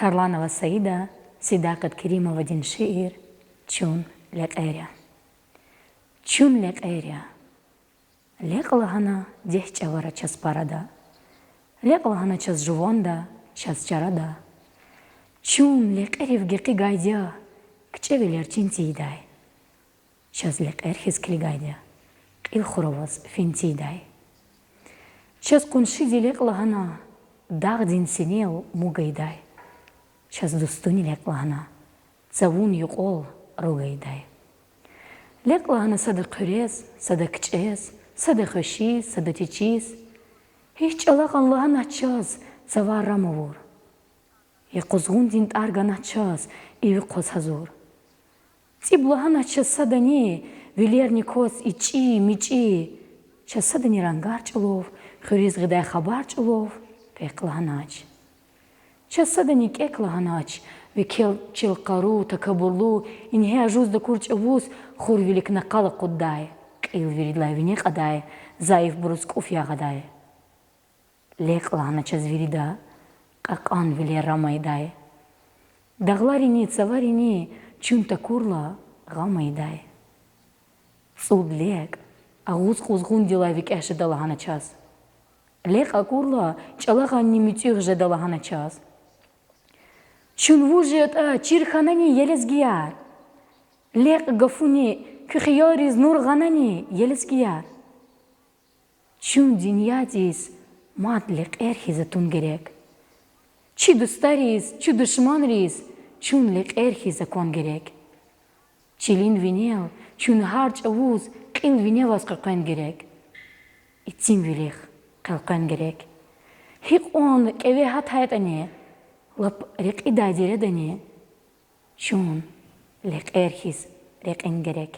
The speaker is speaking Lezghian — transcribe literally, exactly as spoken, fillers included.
Арланова Саида, Седакъет Керимовадин шиир Чун лекьер я. Чун лекьер я. Лекь лагьана дегь чӀавара чаз парада. Лекь лагьана чаз жуванда, чаз чарада. Чун лекьерив гекъигайди я, кичӀевилер чин тийидай. Чаз лекьер хьиз килигайди я, кьил хур аваз фин тийидай. Чаз къуншиди лекь лагьана, дагъдин синел муг ийидай. Чаз дустуни лекь лагьана, цавун юкьвал руг ийидай. Лекь лагьана сада хъуьрез, сада кичӀез, сада хвешиз, сада течиз. Гьич чӀалахъан лагьанач чаз, цавар рам авур. Я къузгъундин тӀар ганач чаз, иви хъваз гьазур. ЦӀиб лагьанач чаз садани, вилерни кваз ичӀи, мичӀи. Чаз садани рангар чӀулав, хуьруьз гъидай хабар чӀулав, пехъ лагьанач. Чаз садани кӀек лагьанач, векел чилкъару, такабурлу, ингье ажуз дакур чӀавуз хур виликна къал акъуддай, кьил виридалай вине кьадай, зайифбуруз кӀуф ягъадай. Лекь лагьана чаз вирида, кьакьан вилер рам ийидай. Дагъларини, цаварини чун такурла, гъам ийидай. ЦӀуд лекь агъуз къузгъундилай викӀегь жеда лагьана чаз. Лекь акурла, чӀалахъанни муьтӀуьгъ жеда лагьана чаз. Чун вуж ятӀа чир хьанани, я лезгияр? Лекь гафуни куь хиялриз нур гъанани, я лезгияр? Чун дуьньядиз мад лекьер хьиз атун герек. Чи дустариз, чи душманриз чун лекьер хьиз акван герек. Чилин винел чун гьар чӀавуз кьил виневаз къекъвен герек. Итимвилихъ хъелкъвен герек. Гьикьван кӀеве гьатайтӀани, лап рекьидай дередани чун лекьер хьиз рекьин герек.